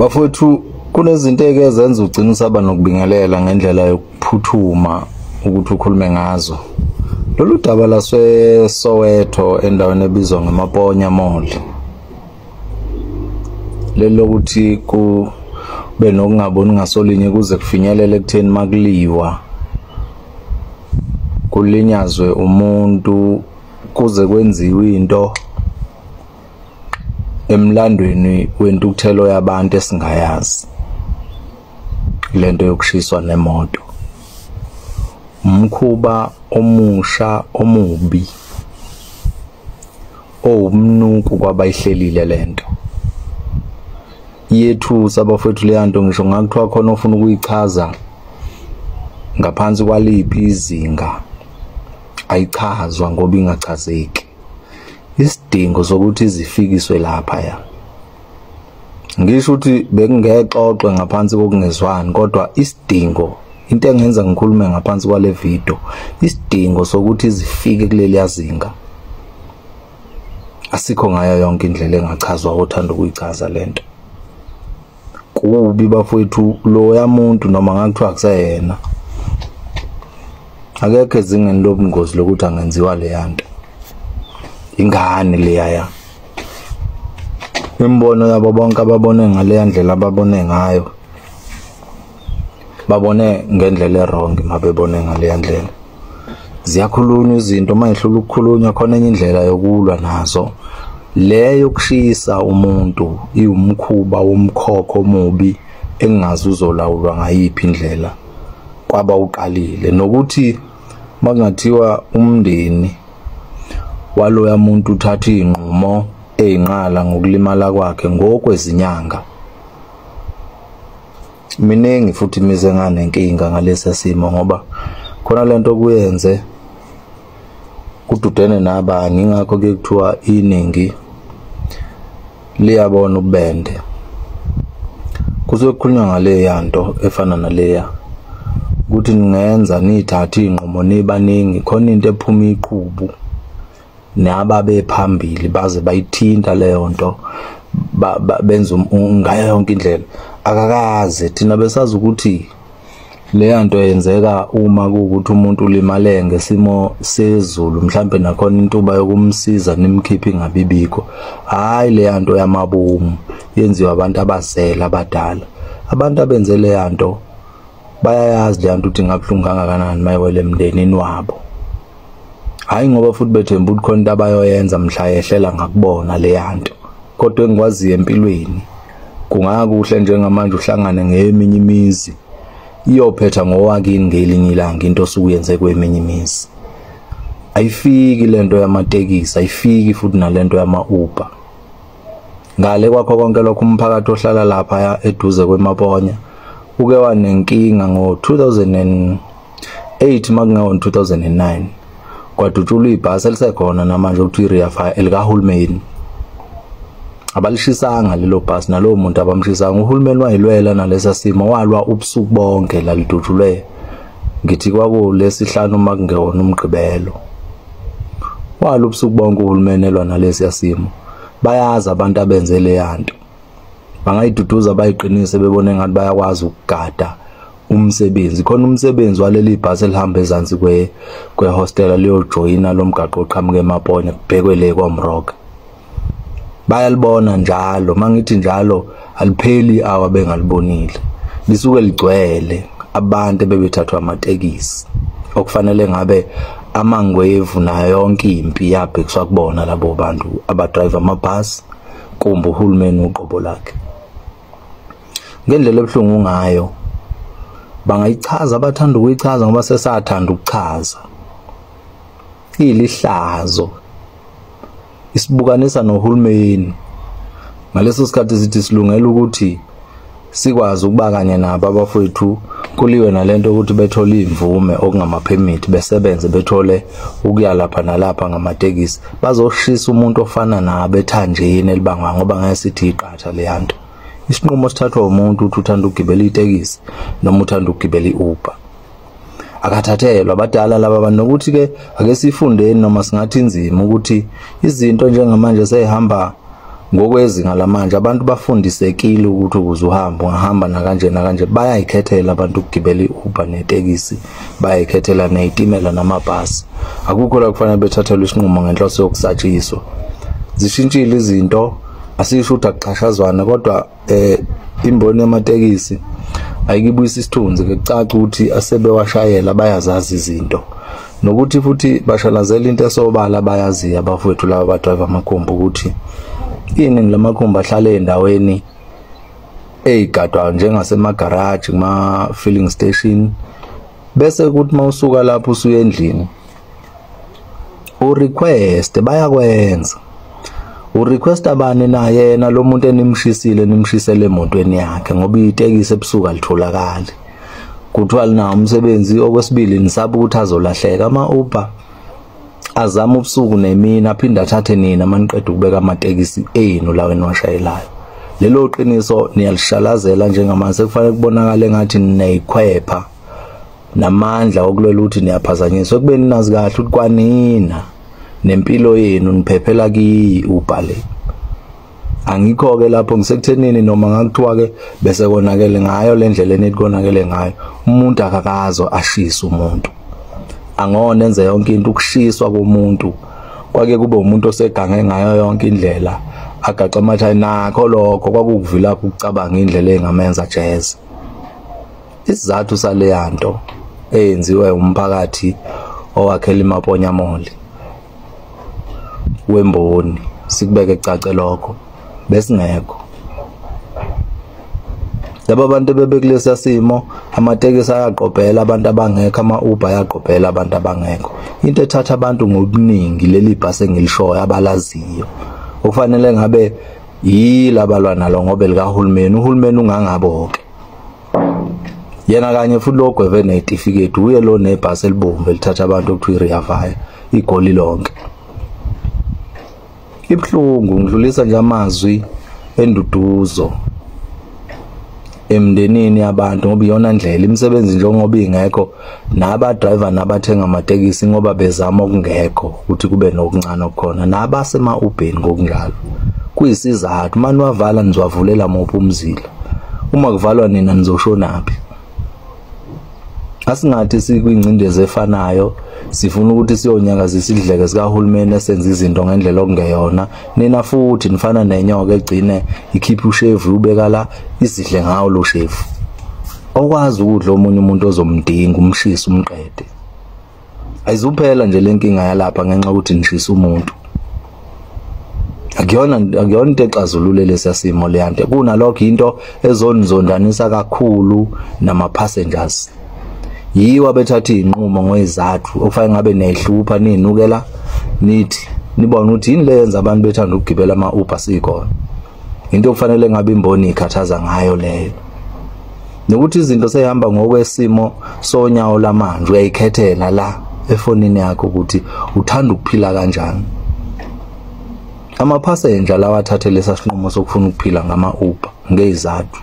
Bafowethu, kunezinto eke zenza ugcina usaba nokubingelela ngendlela yokuphuthuma ukuthi ukhulume ngazo. Lolu daba laseSoweto endaweni ebizwa ngeMaponya Mall, leli lokuthi kube nokungaboni ngasolinye kuze kufinyelele ekutheni makuliwa kulinyazwe umuntu, kuze kwenziwe into emlandweni wentukuthelo yabantu esingayazi, lento yokushiswa nemoto. Umkhuba omusha omubi owumnuku kwabayihlelile lento. Iyethusa bafowethu leya nto, ngisho ngakuthiwa khona ofuna ukuyichaza ngaphansi kwaliphi izinga, ayichazwa ngoba ingachazeki. Isidingo sokuthi zifikiswe lapha ya, ngisho ukuthi bekungexoxwe ngaphansi kokungezwani, kodwa isidingo, into engenza ngikhulume ngaphansi kwale video, isidingo sokuthi zifike kuleli zinga asikho ngayo yonke indlela engachazwa othanda ukuyichaza lento. Kubi bafowethu, loya muntu noma ngakuthiwa akuseyena, akekho ezingeni lobungozi lokuthi angenziwa leya nto. Ingane leya, imibono yabo bonke ababone ngaleya ndlela ababone ngayo, babone ngendlela e-wrong. Mabebone ngaleya ndlela, ziyakhulunywa izinto, mayihlula ukukhulunywa khona enye indlela yokulwa nazo. Le yokushisa umuntu iwumkhuba womkhokho omubi engazi uzolawulwa ngayiphi indlela kwaba uqalile, nokuthi makungathiwa umndeni waloya muntu uthatha inqumo eyinqala ngokulimala kwakhe ngokwezinyanga. Miningi futhi imize enganenkinga ngalesi simo, ngoba khona lento kuyenze kududene nabanye, ingakho ke kuthiwa iningi liyabona ubende. Kusuke kukhulunywa ngaleya nto efana naleya, ukuthi ningenza nithathe inqumo nibaningi, khona into ephuma iqhubu nababe phambili baze bayithinta leyo nto, benza ngayo yonke indlela. Akakaze thina besazi ukuthi leya nto yenzeka uma kuwukuthi umuntu ulimale ngesimo sezulu, mhlambe nakhona intuba yokumsiza nimkhiphe ingabibikho. Hayi, leya nto yamabomu yenziwa abantu abazela abadala. Abantu abenze leya nto bayayazi leya nto ukuthi ingabuhlungu kangakanani mayiwele emndenini wabo. Hayi ngoba futhi bethemba ukuthi khona into abayoyenza mhla yehlela ngakubona leya nto. Kodwa engikwaziyo empilweni, kungakuhle njengamanje uhlangane ngeminye imizi, iyophetha ngowakini ngelinye ilanga into osukuyenze kweminye imizi. Ayifiki lento yamatekisi, ayifiki futhi nalento yama-Uber. Ngale kwakho konke lokho, umphakathi ohlala lapha eduze kweMaponya uke wanenkinga ngo-2008 makungawo 2009, kwadutshulwa ibhasi elisekhona namanje okuthiwa i-Rea Fire elikahulumeni. Abalishisanga lelo bhasi, nalowo muntu abamshisanga. Uhulumeni wayilwela nalesa simo, walwa ubusuku bonke lalidutshulwe, ngithi kwakulesihlanu uma kungewona umgqibelo. Walwa ubusuku bonke uhulumeni elwa nalesiya simo. Bayazi abantu abenze leya nto, bangayiduduza bayiqinise bebone ngathi bayakwazi ukugada umsebenzi. Khona umsebenzi waleli bhasi elihamba ezansi kwehostela liyojoyina lo mgaqo oqhamuka eMaponya kubhekwe le kwaMroka. Bayalibona njalo, mangithi njalo alipheli awa bengalibonile, lisuke ligcwele abantu bebethathwa amatekisi okufanele ngabe amangwevu nayo yonke impi yabhekiswa kubona labo bantu abadrive amabhasi kumbe uhulumeni uqobo lakhe. Ngendlela ebuhlungu ngayo bangayichaza abathanda ukuyichaza, ngoba sesathanda ukuchaza. Ilihlazo isibukanisa nohulumeni ngaleso sikhathi, sithi silungela ukuthi sikwazi ukuba kanye nabo abafowethu, kuliwe nalento ukuthi bethole imvume okungama-permit, besebenze bethole ukuya lapha nalapha ngamatekisi. Bazoshisa umuntu ofana nabo ethanjeni elibangwa ngoba ngeke sithi iqatha leya nto. Isinqumo sithathwa umuntu ukuthi uthanda ukugibela itekisi noma uthanda ukugibela i-Uber, akathathelwa abadala laba bantu. Nokuthi ke ake sifundeni, noma singathi inzima ukuthi izinto njengamanje seyihamba Ngokwezinga lamanje abantu bafundisekile ukuthi ukuze uhambe ungahamba nakanje nakanje, bayayikhethela abantu ukugibela i-Uber netekisi, bayayikhethela nezitimela namabhasi. Akukho la kufanele bethathelwe isinqumo ngenhloso yokusatshiswa. Zishintshile izinto, asisho ukuthi akuxhashazwana, kodwa imboni yamatekisi ayikibuyisa isithunzi, kucaca ukuthi asebewashayela bayazazi izinto, nokuthi futhi bashalazela into esobala abayaziyo abafowethu laba abadrive amakhumbi, ukuthi iningi lamakhumbi ahlale endaweni eyigadwa njengasemagaraji, kuma-filling station, bese kuthi mawusuka lapho usuya endlini urequest, bayakwenza urequest abani na yena lo muntu enimshisile, nimshisele emotweni yakhe, ngoba itekisi ebusuku alitholakali, kuthiwa linawo umsebenzi. Okwesibili, nisaba ukuthi azolahleka. Ama-Uber azama ubusuku nemini, aphinde athathe nina maniqeda ukubeka amatekisi enu lawo eniwashayelayo. Lelo qiniso niyalishalazela njengamanje, sekufanele kubonakale engathi nineyikhwepha namandla okulwela ukuthi niyaphazanyiswa, ekubeni nazi kahle ukuthi kwanina nempilo yenu niphephela kiyi-Uber le. Angikho-ke lapho ngisekuthenini, noma ngakuthiwa-ke bese konakele ngayo le ndlela enithi konakele ngayo, umuntu akakazo ashise umuntu, angona enze yonke into. Ukushiswa komuntu kwake kube umuntu osegange ngayo yonke indlela, agaxa amathayi, nakho lokho kwakukuvilapha ukucabanga indlela engamenza jeze. Isizathu saleya nto eyenziwe umphakathi owakhela iMaponya Mall wemboni, sikubeke kucace lokho, besingekho laba bantu bebekulesa simo. Amatekisi ayaqobhela abantu abangekho, ama-Uber ayaqobhela abantu abangekho. Into ethatha abantu ngobuningi leli bhasi engilishoyo abalaziyo, okufanele ngabe yilabalwa nalo ngoba likahulumeni, uhulumeni ungangabo-ke yena kanye futhi lo gweve netifiketi, uye lo nebhasi elibomvu elithatha abantu okuthiwa i-Rea Vaya, iGoli lonke. Ibuhlungu, ngidlulisa nje amazwi enduduzo emndenini yabantu, ngoba iyona ndlela imisebenzi njengoba ingekho, naba-driver nabathenga amatekisi ngoba bezama okungekho ukuthi kube nokuncane okukhona, nabasema-Ubeni ngokunjalo. Kuyisizathu maniwavala nizowavulela muphi umzila? Uma kuvalwa nina nizoshonaphi? Asingathi sikwingcindezi efanayo, sifuna ukuthi siyonyakazisa idleke sikahulumeni esenza izinto ngendlela okungeyona. Nina futhi nifana nenyoka egcine ikhipha ushevu ubeka la, izidle ngawo lo shevu. Okwazi ukudla omunye umuntu ozomdinga, umshise umqede. Ayizuphela nje lenkinga yalapha ngenxa yokuthi nishisa umuntu. Akuyona into exazulule lesiya simo leyanto. Kunalokho into ezonizondanisa kakhulu nama-passengers. Yiwo abethatha iy'nqumo ngezathu okufanele ngabe niyayihlupha, niyinukela, nithi nibone ukuthi yini le yenza abantu bethanda ukugibela ama-Uber sikhona. Into okufanele ngabe imboni ikhathaza ngayo leyo. Nokuthi izinto seyihamba ngokwesimo sonyawo lamanje, uyayikhethela la efonini yakho ukuthi uthanda ukuphila kanjani. Amaphasenja lawa athathe lesa sinqumo sokufuna ukuphila ngama-Uber ngezathu.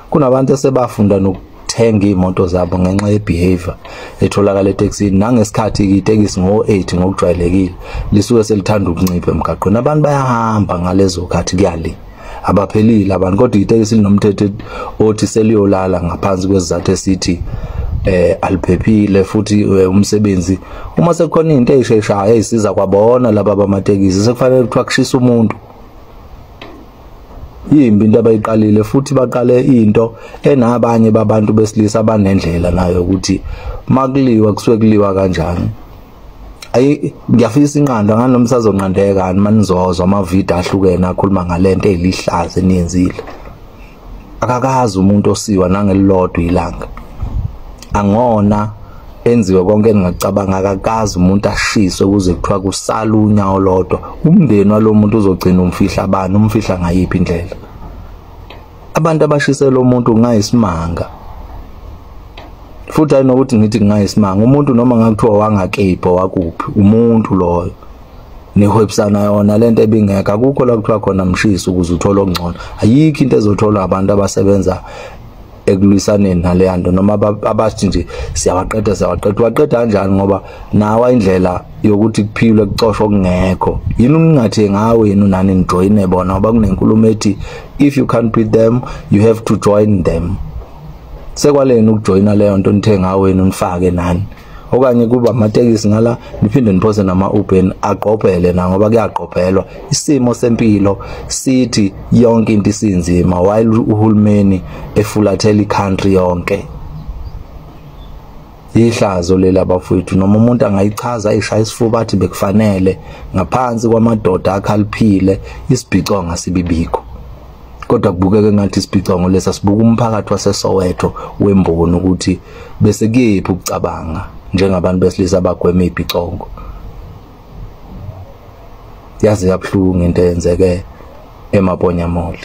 Kunabantu esebafunda nokuthenga iy'moto zabo ngenxa ye-behavior etholakala etekisini, nangesikhathi itekisi ngo-8 ngokujwayelekile lisuke selithanda ukuncipha emgaqweni, abantu bayahamba ngalezo khathi kuyale, abaphelile abantu, kodwa itekisi linomthetho othi seliyolala ngaphansi kwesizathu esithi aliphephile futhi umsebenzi. Uma sekukhona into eyisheshayo eyisiza kwabona laba bamatekisi, sekufanele kuthiwa kushisa umuntu. Yimbi into abayiqalile, futhi baqale into enabanye babantu besilisa abanendlela nayo ukuthi makuliwa kusuke kuliwa kanjani. Ayi, ngiyafisa inqando ngani noma isazonqandeka manizozwa amavidiyo ahlukene akhuluma ngalento eyilihlaza eniyenzile. Akakazi umuntu osiwa nangelilodwa ilanga, angona enziwe konke eningacabanga, akakazi umuntu ashiswe kuze kuthiwa kusala unyawo lodwa. Umndeni walo muntu uzogcina umfihla abani, umfihla ngayiphi indlela? Abantu abashisela umuntu kungayisimanga, futhi ayinokuthi ngithi kungayisimanga. Umuntu noma ngakuthiwa wangakephi wakuphi, umuntu loyo nihwebisana yona lento ebingekho. Akukho la kuthiwa khona mshisi ukuze uthole okungcono. Ayikho into ezotholwa abantu abasebenza ekulwisaneni naleya nto, noma abathi nje siyawaqeda siyawaqeda. Waqeda kanjani? Ngoba nawa indlela yokuthi kuphilwe kucoshwa okungekho. Yini ungathe ngawe yini nani nijoyine bona, ngoba kunenkulumo ethi if you can't beat them you have to join them. Sekwaleni ukujoyina leyo nto nithe ngawe nifake nani, okanye kuba amatekisi ngala niphinde niphose nama-Uber agqobhele na, ngoba kuyagqobhelwa. Isimo sempilo sithi yonke into isinzima while uhulumeni efulathela i-country yonke. Ihlazo leli abafowethu, noma umuntu angayichaza ayishaya isifuba athi bekufanele ngaphansi kwamadoda akhaliphile isibhicongo asibibikho, kodwa kubukeka engathi isibhicongo lesa sibuka umphakathi waseSoweto wemboni ukuthi bese kuyephi ukucabanga njengabantu besilisa abagwema ibhicongo. Yaze yabuhlungu into eyenzeke eMaponya Mall.